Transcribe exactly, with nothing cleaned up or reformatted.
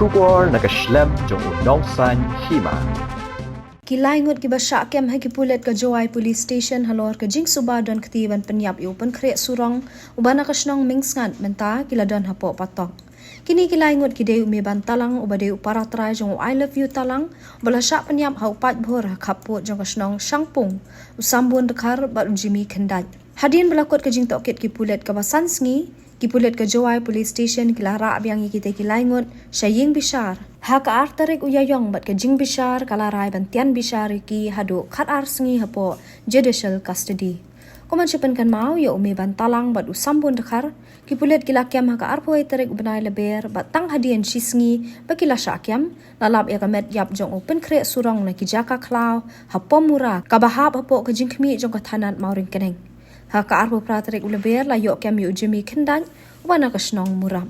Khubor na ka shlem jong u nongsan hima. Ki lai ngut kiba shah kem ha ki pulit ka Jowai Police Station halor ka jingsuba don kti ban pynïap ïa u pynkhreh surong uba na ka shnong Mingsngat mynta ki la don hapoh patok. Kine ki lai ngut ki dei u Meban Talang uba dei u para trai jong u I Love You Talang, uba la shah pynïap ha u paidbah ha khappud jong ka shnong Shangpung, u Sambun Dkhar bad u Jimmy Khyndait. Hadien ba la kut ka jingtohkit ki pulit kaba san sngi, ki pulit ka Jowai Police Station ki la rah biang ïa kita ki lai ngut sha ïing bishar ha ka ar tarik u Ïaïong bad ka jingbishar ka la rai ban tian bishar ïa ki haduh khat ar sngi hapoh judicial custody. Kumban sha pynkynmaw ïa u Meban Talang bad u Sambun Dkhar, ki pulit ki la kem ha ka arphew tarik u bnai Lber bad tang hadien shi sngi ba ki la shah kem, la lap ïa ka met ïap jong u pynkhreh surong na ki jaka khlaw ha Pom Mura kaba hap hapoh ka jingkhmih jong ka thanat Mawryngkneng. Ha ka arphew phra tarik u Lber la ïoh kem ïa u Jimmy Khyndait uba na ka shnong Murap.